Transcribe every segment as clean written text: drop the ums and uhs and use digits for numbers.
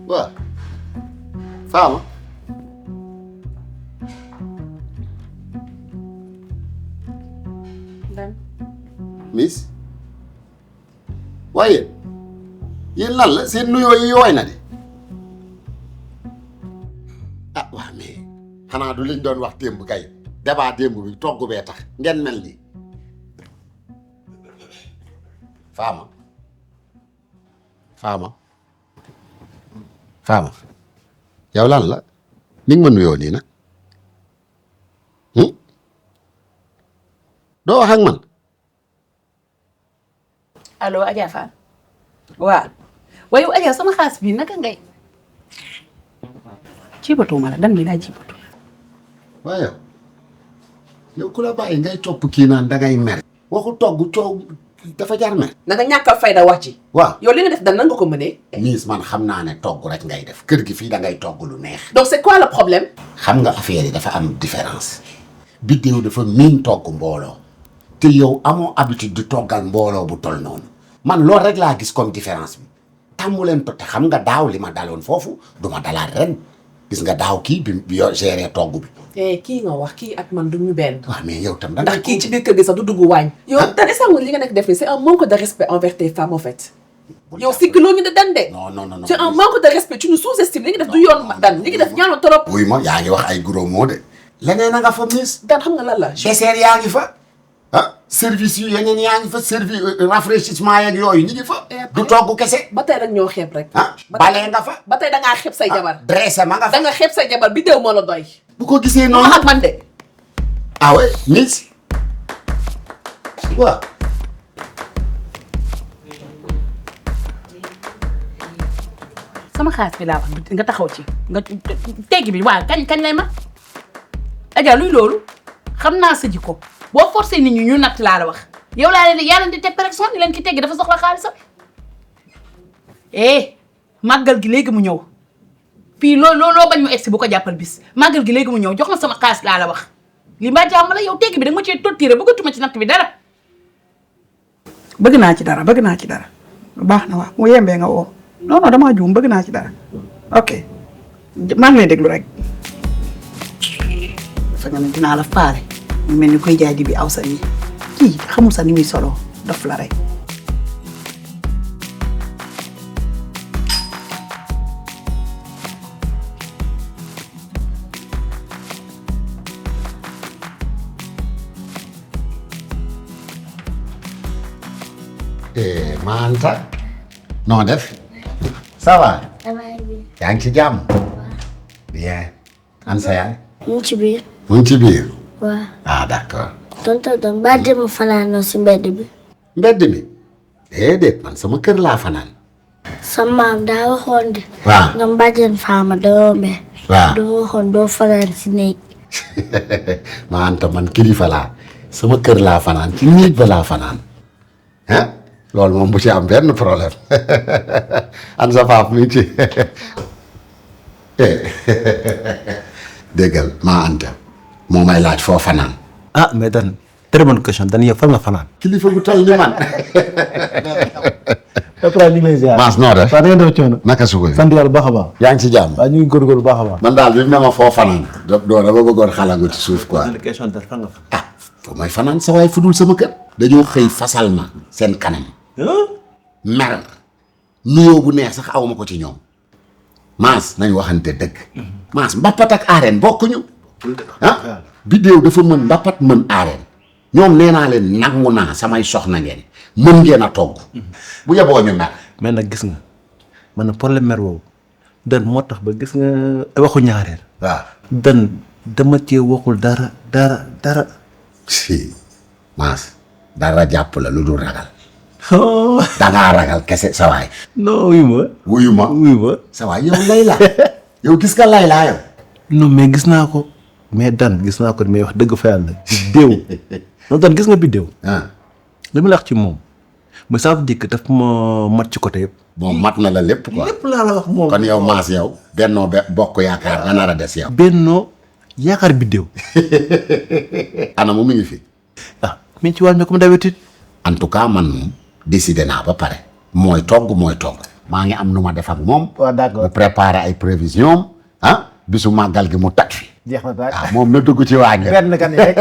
waaw Fama miss waaye yéen lan la seen nuyoo yi yooy na de ah waa mais xanaa du liñ doon wax démb kay débat démb bi togg bee tax ngeen mel nii Fama yow lan la ni nga ma nuyoo nii nag doo wax ak man allo Adja Fall waaw waaye Adja sama xaas bi naka ngay jibatuma la dan bi laa jibatu waaye yow ku la bàyyi ngay topp kii naan dangay mer waxu togg coow dafa jar mer na nga ñàkk a fayda wax ci waaw yow li nga def dan nan nga ko mënee miis man xam naa ne togg rek ngay def kër gi fii dangay togg lu neex donc c'est quoi le problème xam nga affaire yi dafa am différence biddéew dafa miin togg mbooloo te yow amoo habitude di toggal mbooloo bu tol noonu man loolu rek laa gis comme différence bi tàmmu leen te xam nga daaw li ma daloon foofu du ma dalaat ren gis nga daaw kii bi yo géré togg bi kii nga wax kii ak man du ñu benn waaw mais yow tam ndax kii ci biir kër gi sax du dugg waañ yow te est-ce que li nga nekk def ni c'est un manque de respect envers tes femmes en fait yow siggiloo ñu de dan de non c'est un manque de respect tu nous sous-estimes li nga def du yoon dan li nga def ñaanoon trop wuy ma yaa ngi wax ay gros mots de leneen a nga fa miis dan xam nga lan la dessert yaa ngi fa service yu yeneen yaa ngi fa service rafraîchissement yeeg yooyu ñu ngi fa du togg kese ba tey rek ñoo xeeb rek balee nga fa ba tey da ngaa xeeb say jabar dressé ma nga fa da nga xeeb say jabar bi déew moo la doy bu ko gisee noonu ak man de ah ouais miss waaw sama xaas bi laa wax nga taxaw ci nga teggi bi waaw kañ lay ma Adja luy loolu xam naa sa jikko boo forcé nit ñi ñu natt laa la wax yow laa leen yaa leen di teg pression ni leen ki teggi dafa soxla xaalisam màggal gi léegi mu ñëw fii loo bañ mu egsi bu ko jàppal bis màggal gi léegi mu ñëw jox ma sama xaalis laa la wax li mbaa jàmm la yow teggi bi da nga ma cee torturé bëggatuma ci natt bi dara bëgg naa ci dara baax na waaw mu yembee nga woo non damaa juum bëgg naa ci dara ok maa ngi lay déglu rek dafa nga ne dinaa la faale mu mel ni koy jaay di bi aw sa yi kii xamul sa ni muy solo daf la rek Manta noo def ça va yaa ngi ci jàmm bien an sa yaay mu ngi ci biir. mu ngi ci biir waaw. ah d'accord tonton ba dem fanaanoo si mbedd bi. mbedd mi déedéet man sama kër laa fanaan sa maam daa waxoon de. waaw nga mbàjjen faama doo me. waaw doo waxoon doo fanaan si néeg. Manta man kilifa laa sama kër laa fanaan ci néeg ba laa fanaan ah loolu moom bu ci am benn problème an sa faaf mi ci déggal maa Anta moo may laaj foo fanaan ah mais Dan très bonne question Dan yow fan nga fanaan. kilifa gu toll ni man après ñu ngi lay ziar. Maas noo def waaw da ngeen def coono. naka su ko sant yàlla bu baax a baax. yaa ngi ci jàmm waaw ñu ngi góorgóorlu bu baax a baax. man daal bi mu ne ma foo fanaan doo dama bëggoon xalangu ci suuf quoi question Dan fan nga fa. ah foo may fanaan sa waay fudul sama kër dañoo xëy fasal ma seen kanam mer nuyoo bu neex sax awma ko ci ñoom Maas nañ waxante dëgg Maas mbappat ak arène bokkuñu ah Bideew dafa mën mbappat mën arène ñoom nee naa leen nangu naa samay soxna ngeen mën ngeen a togg bu yeboo ñu mer mais nag gis nga man na problème mer woowu Dan moo tax ba gis nga waxu ñaareel. waaw Dan dama cee waxul dara. si Maas dara jàpp la lu dul ragal dangaa ragal kese sa waay non wuyu ma sa waay yow Layla yow gis nga Layla yow non mais gis naa ko mais Dan gis naa ko mais wax dëgg fa yàlla Bideew non Dan gis nga Bideew li ma la wax ci moom mais ça veut dire que daf ma mat ci côté yëpp. moom mat na la lépp quoi lépp laa la wax moom. kon yow Maas yow bennoo bokk yaakaar nga nar a des yow. bennoo yaakaar biddéew. ana mu ngi fi. ah mi ngi ci wàññi comme d'habitude. en tout cas man moom décidé naa ba pare. mooy togg. maa ngi am nu ma def ak moom. waaw d'accord mu préparer ay prévisions ah bisu màggal gi mu tag fi. jeex na daal waaw moom na dugg ci waañ ren kan rek.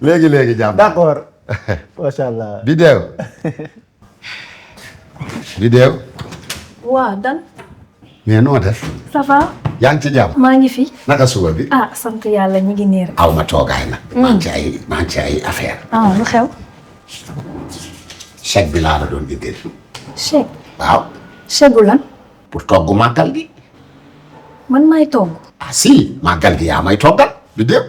léegi jàmm. d'accord macha allah. Biddew. waaw Dan. mais noo def. ça va. yaa ngi ci jàmm. maa ngi fi. naka suba bi. ah sant yàlla ñu ngi nii rek. aw ma toogaay nag. maa ngi ci ay affaire. ah lu xew. chèque bi laa la doon indil. chèque. waaw. chèque gu lan. pour togg màggal gi. man maay togg. ah si màggal gi yaa may toggal Biddew.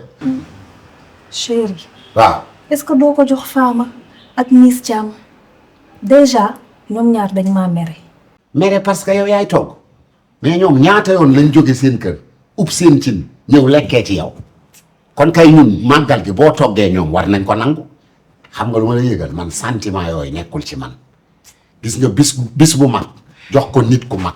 chéri. waaw. est-ce que doo ko jox Fama ak Miss Thiam déjà ñoom ñaar dañ maa mere. mere parce que yow yaay togg mais ñoom ñaata yoon lañ jóge seen kër ub seen cin ñëw lekkee ci yow kon kay ñun màggal gi boo toggee ñoom war nañ ko nangu xam nga lu ma la yëgal man sentiment yooyu nekkul ci man gis nga bis bu mag jox ko nit ku mag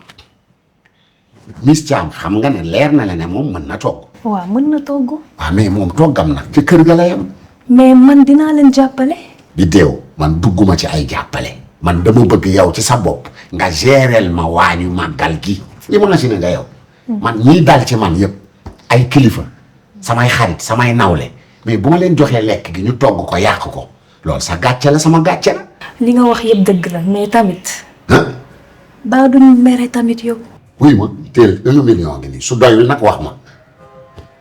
Miss Thiam xam nga ne leer na la ne moom mën na togg. waaw mën na togg. waaw mais moom toggam nag ci kër ga la yam. mais man dinaa leen jàppale. Biddew man dugguma ci ay jàppale man dama bëgg yow ci sa bopp nga géreel ma waañu màggal gi imagine nga yow man ñii dal ci man yëpp ay kilifa samay xarit samay nawle mais bu ma leen joxee lekk gi ñu togg ko yàq ko loolu sa gàcce la sama gàcce la. li nga wax yëpp dëgg la mais tamit. ah. baa duñ mere tamit yow. wuy ma teel 1 million ngi nii su doyul nag wax ma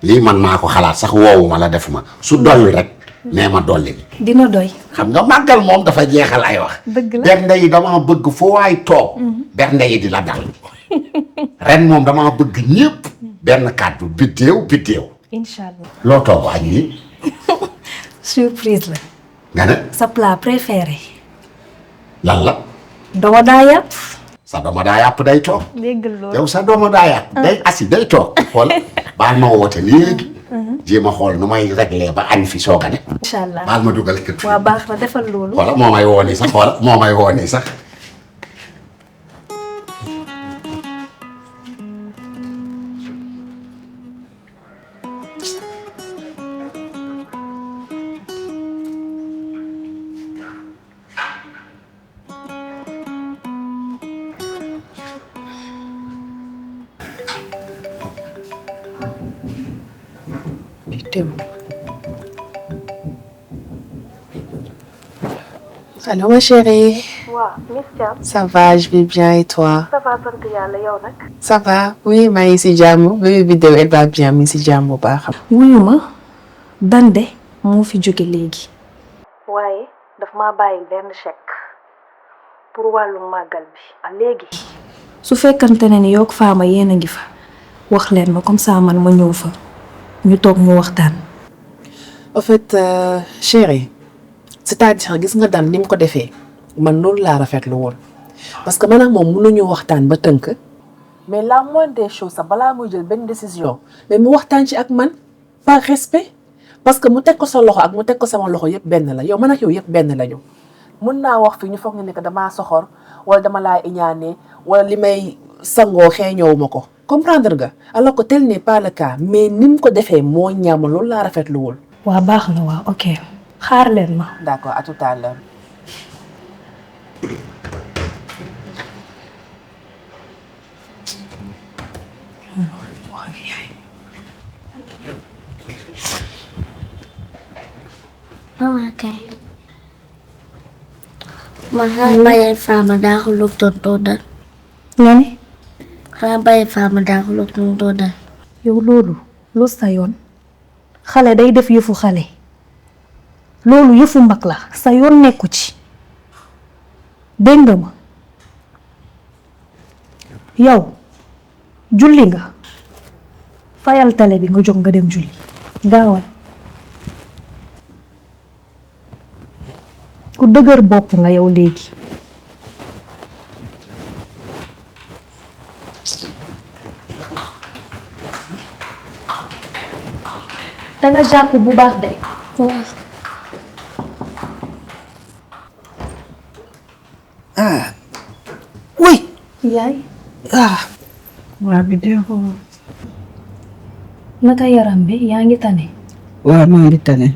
lii man maa ko xalaat sax woowu ma la def ma su doyul rek nee ma dolli. dina doy. xam nga màggal moom dafa jeexal ay wax. dëgg la bernde yi dama bëgg foo waay toog. bernde yi di la dal. ren moom dama bëgg ñëpp. benn kàddu Biddew. incha allah. loo toog añ yi. surprise la. nga ne. sa plat préféré. lan la. dama daa yàpp. sa dooma daa yàpp day toog. dégg loolu. yow sa dooma daa yàpp. day assi day toog. xool baal ma woote léegi. jéem a xool nu may réglé ba añ fi soog a ne. incha allah baal ma dugal kër. waa baax na defal loolu. voilà moo may woo nii sax voilà moo may woo nii sax. Allô ma chérie. waaw Miss Thiam. Ça va, je vais bien et toi? ça va sant yàlla yow nag. Ça va, oui maa ngi si jàmm. Bébé Biddew elle va bien mi ngi si jàmm bu baax. wuyu ma Dande moo fi jóge léegi. waaye daf maa bàyyi benn chèque pour wàllu màggal bi. léegi. su fekkante ne ni yow ak Fama yéen a ngi fa wax leen ma comme ça man ma ñëw fa ñu toog mu waxtaan. En fait chérie c'est-à-dire gis nga Dan ni mu ko defee man loolu laa rafetlu woon parce que man ak moom mënuñu waxtaan ba tënk. mais la moindre des choses sax balaa muy jël benn décision mais mu waxtaan ci ak man par respect parce que mu teg ko sa loxo ak mu teg ko sama loxo yëpp benn la yow man ak yow yëpp benn la ñu. mën naa wax fi ñu foog ne que damaa soxor wala dama laa iñaane wala li may sangoo xeeñoowu ma ko comprendre nga alors que tel n'est pas le cas mais ni mu ko defee moo ñaama loolu laa rafetlu woon. waa baax na waaw ok xaar leen ma. D'accord, à tout à l'heure. Mama kay. Xanaa bàyyi Fama daa ko lug tonton dal. nga ne. Xanaa bàyyi Fama daa ko lug tonton dal. yow loolu lu sa yoon xale day def yëfu xale loolu yëfu mag la sa yoon nekku ci dégg nga ma yow julli nga fayal télé bi nga jóg nga dem julli gaawal ku dëgër bopp nga yow léegi danga jàpp bu baax de. Oui. yaay. Ah. waa Biddew naka yaram bi yaa ngi tane. waaw maa ngi tane.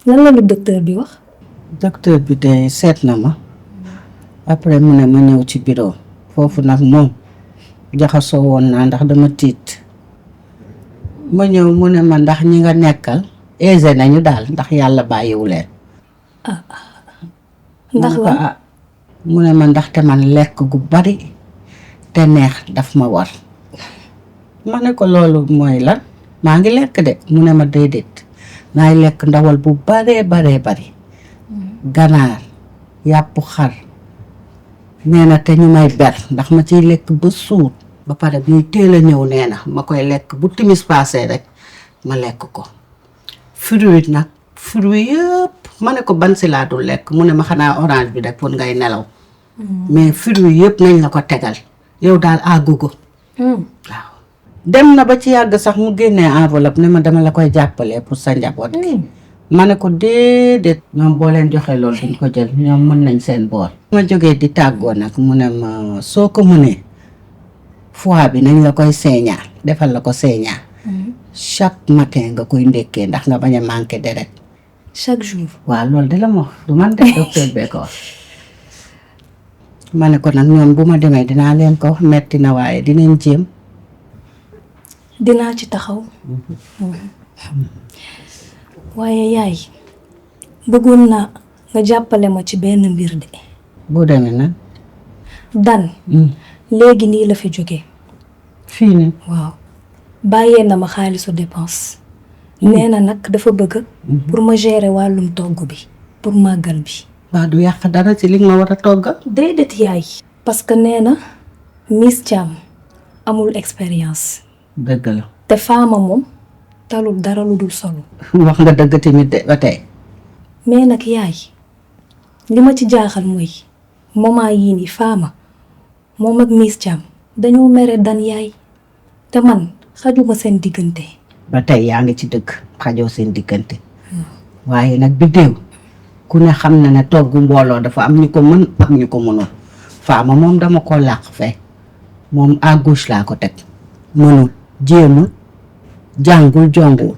lan la docteur bi wax. docteur bi de seet na ma après mu ne ma ñëw ci bureau foofu nag moom jaxasoo woon naa ndax dama tiit ma ñëw mu ne ma ndax ñi nga nekkal aisé nañu daal ndax yàlla bàyyiwu leen. ndax la mu ne ma ndaxte man lekk gu bari te neex daf ma war. ma ne ko loolu mooy lan maa ngi lekk de mu ne ma déedéet naay lekk ndawal bu baree bari ganaar yàpp xar nee na te ñu may ber ndax ma ciy lekk ba suur ba pare muy teel a ñëw nee na ma koy lekk bu timis passé rek ma lekk ko fruit nag fruit yëpp ma ne ko ban si laa dul lekk mu ne ma xanaa orange bi rek pour ngay nelaw mais fruit yëpp nañ la ko tegal yow daal àggugo waaw dem na ba ci yàgg sax mu génnee enveloppe ne ma dama la koy jàppale pour sa njaboot gi ma ne ko déedéet ñoom boo leen joxee loolu duñ ko jël ñoom mën nañ seen boor ma jógee di tàggoo nag mu ne ma soo ko mënee foie bi nañ la koy seeñaar defal la ko seeñaar chaque matin nga koy ndékkee ndax nga bañ a manqué deret chaque jour. waaw loolu de la ma wax du man de docteur bee ko wax ma ne ko nag ñoom bu ma demee dinaa leen ko wax metti na waaye dinañ jéem dinaa ci taxaw. waaye yaay bëggoon naa nga jàppale ma ci benn mbir de. boo demee nag Dan léegi nii la fi jóge fii nii waaw bàyyee na ma xaalisu dépense nee na nag dafa bëgg pour ma gérer wàllum togg bi pour màggal bi. waa du yàq dara ci li nga ma war a toggal. déedéet yaay. parce que nee na Miss Thiam amul expérience. dëgg la. te faama moom talul dara lu dul solo. wax nga dëgg tamit de ba tey. mais nag yaay li ma ci jaaxal mooy moment yii nii faama moom ak Miss Thiam dañoo mere Dan yaay te man xajuma seen diggante. ba tey yaa ngi ci dëgg xajoo seen diggante waaye nag Bideew ku ne xam na ne togg mbooloo dafa am ñu ko mën am ñu ko mënul faama moom dama ko làq fee moom à gauche laa ko teg mënul jéemul jàngul jongul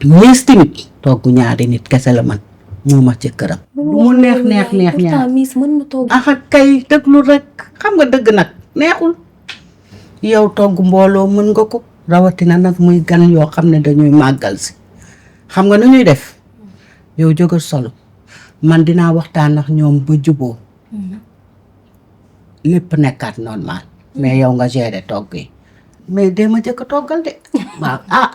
Miss tamit togg ñaari nit kese la man moo ma ci këram. lu mu neex neex neex ñaar pourtant Miss mën na togg. ah kay déglu rek xam nga dëgg nag neexul yow togg mbooloo mën nga ko rawatina nag muy gan yoo xam ne dañuy màggal si xam nga nu ñuy def yow jógal solo man dinaa waxtaan ak ñoom ba juboo lépp nekkaat normal mais yow nga gérer togg yi mais dee ma jëkk toggal de waaw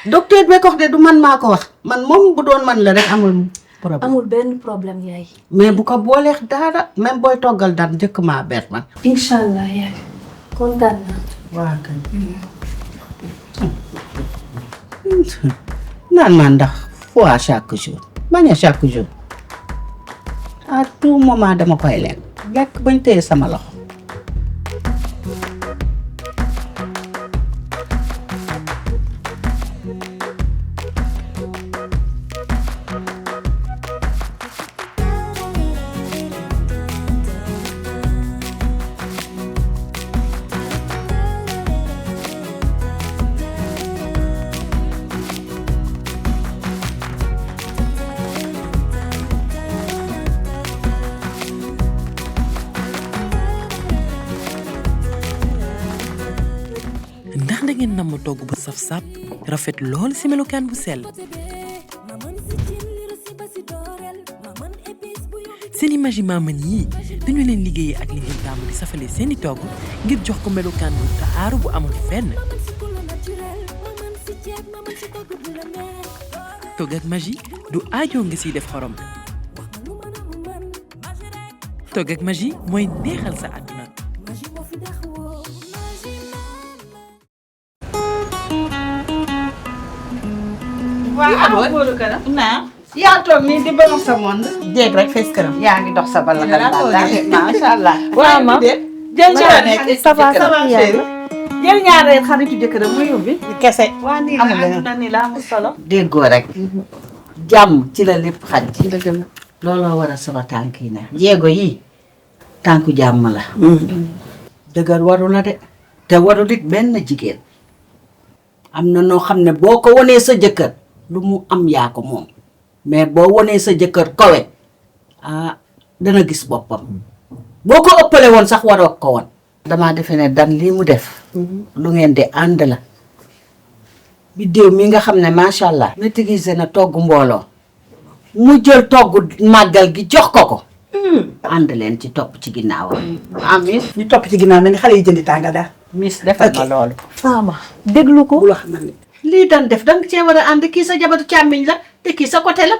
docteur bee ko wax de du man maa ko wax man moom bu doon man la rek amul problème. amul benn problème yaay. mais bu ko booleex dara même booy toggal dara njëkk maa ber man. incha allah yaay kontaan naa. waa kay. naan maa ndax fois chaque jour bañ a chaque jour à tout moment dama koy lekk bañ téye sama loxo. ndax da ngeen namm togg bu saf sap rafet lool ci melokaan bu sell seeni magi maman yi dañu leen liggéeyee ak li ngeen taamu di safale seeni togg ngir jox ko melokaan bu taaru bu amul fenn togg ak magi du aajoo nga siy def xorom togg ak magi mooy neexal sa àdduna waaw Modou Kara. naa. yaa toog nii di bëgg sa monde. jéeg rek fees këram. yaa ngi dox sa bala macha allah. waaw ma jël ñaareel ça va yàlla. jël ñaareel xaritu jëkkëram mu yóbbi. kese. waa nii la amul na nii la amul solo. déggoo rek. jàmm ci la lépp xaj. dëgg la looloo war a sama tànk yi ne. jéego yi tànku jàmm la. dëgër waru la de. te waru it benn jigéen. am na noo xam ne boo ko wanee sa jëkkër lu mu am yaa ko moom mais boo wanee sa jëkkër kawe dana gis boppam boo ko ëppale woon sax waroo ko woon. damaa defe ne Dan lii mu def lu ngeen di ànd la biddéew mi nga xam ne macha allah maîtrisé na togg mbooloo mu jël togg màggal gi jox ko ànd leen ci topp ci ginnaawam. Miss ñu topp ci ginnaaw mel ni xale yi jëndi tànga daal. Miss defal ma loolu. Fama déglu ko. bu la xam ne lii Dan def danga cee war a ànd kii sa jabaru càmmiñ la te kii sa côté la.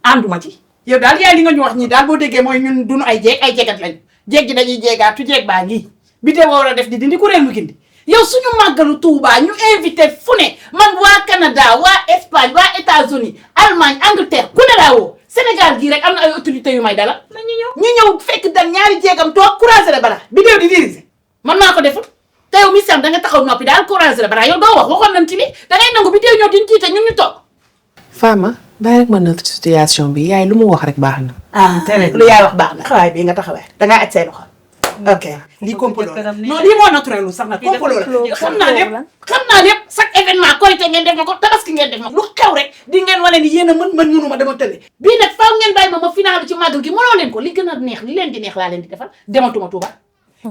ànduma ci yow daal yaay li nga ñu wax ñii daal boo déggee mooy ñun duñu ay jeegat lañu jeeg gi dañuy jeegaatu jeeg baa ngi bi dee war a def di dindi ku réel mu gindi yow suñu màggalu Touba ñu invité fu ne man waa Canada waa Espagne waa États-Unis Allemagne Angleterre ku ne laa woo Sénégal gii rek am na ay autorités yu may dalal ñu ñëw fekk Dan ñaari jeegam toog croiser le bras bi di diriger man maa ko deful te yow mi sam da nga taxaw noppi daal croiser le bras yow doo wax waxoon nañ ci li da ngay nangu bi dee ñëw diñ tiite ñun ñu toog. Fama bàyyi rek ma na situation bi yaay lu mu wax rek baax na. tere lu yaay wax baax na xawaay bii nga taxawaay dangaa aj say loxo. ok lii complot non lii moo naturel lu sax nag complot la xam naa lépp chaque événement Korité ngeen def ma ko Tabaski ngeen def ma ko lu xew rek di ngeen wane ni yéen a mën mënuma dama tële bii nag faaw ngeen bàyyi ma finaalu ci màggal gi mënoo leen ko li gën a neex li leen di neex laa leen di defal dematuma Touba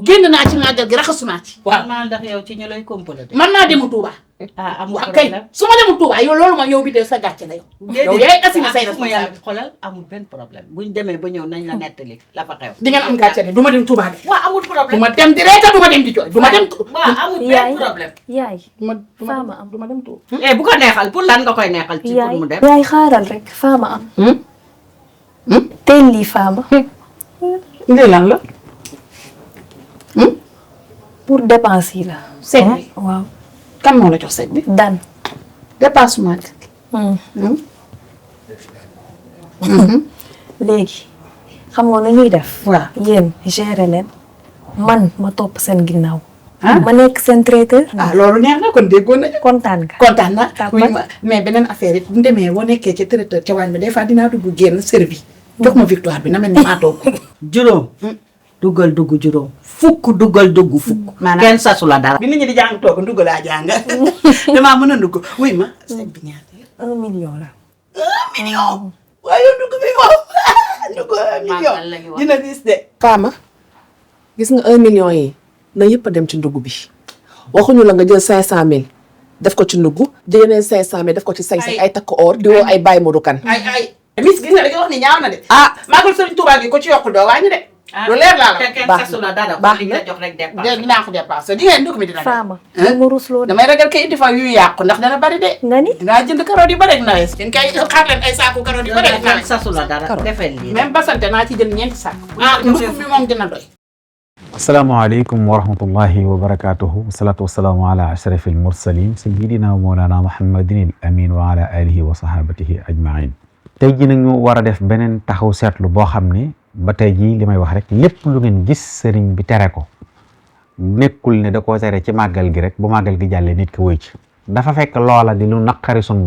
génn naa ci màggal gi raxasu naa ci waaw ndax yow ci ñu lay complot man naa demu Touba amul kay su ma demul Touba yow loolu ma yow bi de sa gàcce la yow yaay assumer say responsabilité xoolal amul benn problème buñ demee ba ñëw nañ la nettali la fa xew di ngeen am gàcce de du ma dem Touba de waaw amul problème du ma dem di reeta du ma dem di jooy du ma dem waaw amul benn problème yaay Fama am du ma dem Touba bu ko neexal pour lan nga koy neexal ci pour mu dem yaay xaaral rek Fama am teel lii Fama ndee lan la pour dépense yi la seet bi waaw kan moo la jox seet bi Dan dépassement léegi xam nga nu ñuy def waaw yéen gérer leen man ma topp seen ginnaaw ma nekk seen traiteur loolu neex na kon déggoon nañu kontaan nga kontaan na mais beneen affaire it bu demee boo nekkee ca traiteur ca waañ bi des fois dinaa dugg génn servi jox ma victoire bi na mel ni maa toog juróom duggal dugg juróom fukk duggal dugg fukk kenn sasu la dara bi nit ñi di jàng toog ndugg laa jàng damaa mën a ndugg wuy ma seet bi ñaata 1 million la 1 million waaye yow ndugg bi moom ndugg 1 million dina gis de Fama gis nga 1 million yi na yëpp a dem ci ndugg bi waxuñu la nga jël 500000 def ko ci ndugg yeneen 500000 def ko ci say ay takk or di woo ay Baye Modou Kane ay Miss gis nga da nga wax ni ñaaw na de maagal Sëriñ Tuubaa gi ko ci yokkul doo wàññi de lu leer laa la kenn sasu la dara baax na jox rek dépense dinaa ko dépense di ngeen ndugg mi dina Fama ma rusloo damay ragal kay indi fa yu yàqu ndax dana bari de nga ni dinaa jënd carotte yu bari ak nawet yéen kay xaar leen ay saaku carotte yu bari ak nawet sasu la dara defal lii même basante naa ci jënd ñeenti saako ndugg mi moom dina doy asalaamaaleykum wa rahmatullahi wa barakaatuhu wasalaatu wasalaamu ala ashrafil mursalin sayidina wa mawlana muhammadin al amin wa ala alihi wa sahabatihi ajmain tey ji nag ñu war a def beneen taxaw seetlu boo xam ne ba tey jii li may wax rek lépp lu ngeen gis sëriñ bi tere ko nekkul ne da koo tere ci màggal gi rek bu màggal gi jàllee nit ki wëy ci dafa fekk loola di lu naqari sun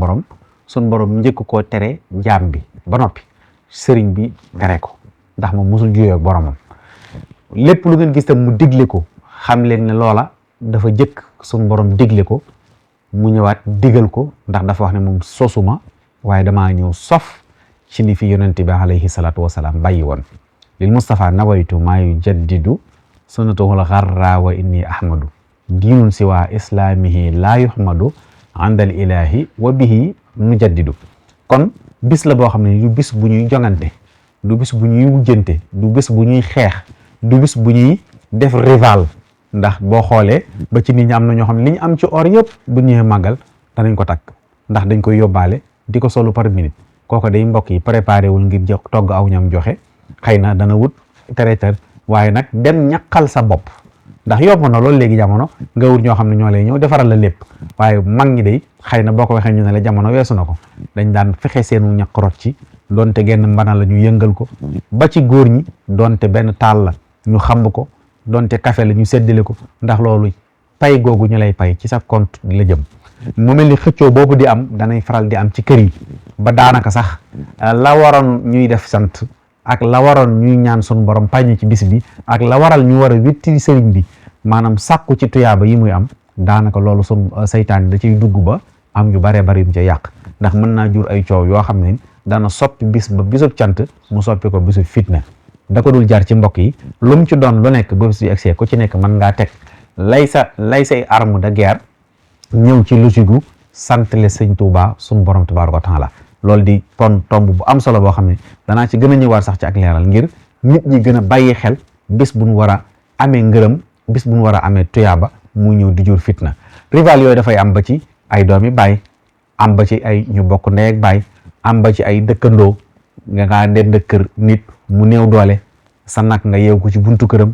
borom njëkk koo tere jaam bi ba noppi sëriñ bi tere ko ndax moom musul juyoo ak boromam lépp lu ngeen gis tam mu digle ko xam leen ne loola dafa jëkk sun borom digle ko mu ñëwaat digal ko ndax dafa wax ne moom sosuma waaye damaa ñëw sof ci li fi yonente bi alayhi salaatu wasalaam bàyyi woon lil Mustafa nawaytu maa yujaddidu sunnatahul gharra wa inni ahmadu diinun siwa islaamihi laa yuhmadu andal ilahi wa bihi nujaddidu kon bis la boo xam ne du bis bu ñuy jongante du bis bu ñuy wujjante du bis bu ñuy xeex du bis bu ñuy def rival ndax boo xoolee ba ci nit ñi am na ñoo xam ne li ñu am ci or yëpp bu ñëwee màggal danañ ko takk ndax dañ koy yóbbaale di ko solu par minute kooko day mbokk yi préparé wul ngir jox togg aw ñam joxe xëy na dana wut traiteur waaye nag dem ñaqal sa bopp ndax yomb na loolu léegi jamono nga wut ñoo xam ne ñoo lay ñëw defaral la lépp waaye mag ñi day xëy na boo ko waxee ñu ne la jamono weesu na ko dañ daan fexe seenu ñaq rot ci donte genn mbana la ñu yëngal ko ba ci góor ñi donte benn taal la ñu xamb ko donte café la ñu séddale ko ndax loolu pay googu ñu lay pay ci sa compte la jëm mu mel ni xëccoo boobu di am danay faral di am ci kër yi ba daanaka sax la waroon ñuy def sant ak la waroon ñuy ñaan sun borom pañi ci bis bi ak la waral ñu war a witti sëriñ bi maanaam sàkku ci tuyaaba yi muy am daanaka loolu sun saytaan da ciy dugg ba am yu baree bari yu ca yàq ndax mën naa jur ay coow yoo xam ne dana soppi bis ba bisub cant mu soppi ko bisub fitna da ko dul jaar ci mbokk yi lu mu ci doon lu nekk ba bis bi egsee ku ci nekk mën ngaa teg lay say arme de guerre ñëw ci logique gu santale sëñ Touba suñu borom tabaaraka wa taala loolu di kon tomb bu am solo boo xam ne danaa ci gën a ñëwaat sax ci ak leeral ngir nit ñi gën a bàyyi xel bis bu ñu war a amee ngërëm bis bu ñu war a amee tuyaaba mu ñëw di jur fitna rival yooyu dafay am ba ci ay doomi baay am ba ci ay ñu bokk ndey ak baay am ba ci ay dëkkandoo nga dend kër nit mu néew doole sa nag nga yeew ko ci buntu këram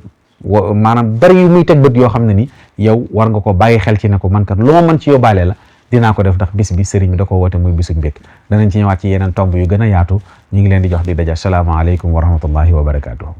maanaam bari yu muy teg bët yoo xam ne ni yow war nga ko bàyyi xel ci ne ko man kat lu ma mën ci yóbbaale la dinaa ko def ndax bis bi sëriñ bi da ko woote muy bisu mbékk danañ ci ñëwaat ci yeneen tomb yu gën a yaatu ñu ngi leen di jox di daja salaamaaleykum wa rahmatullahi wa barakaatuhu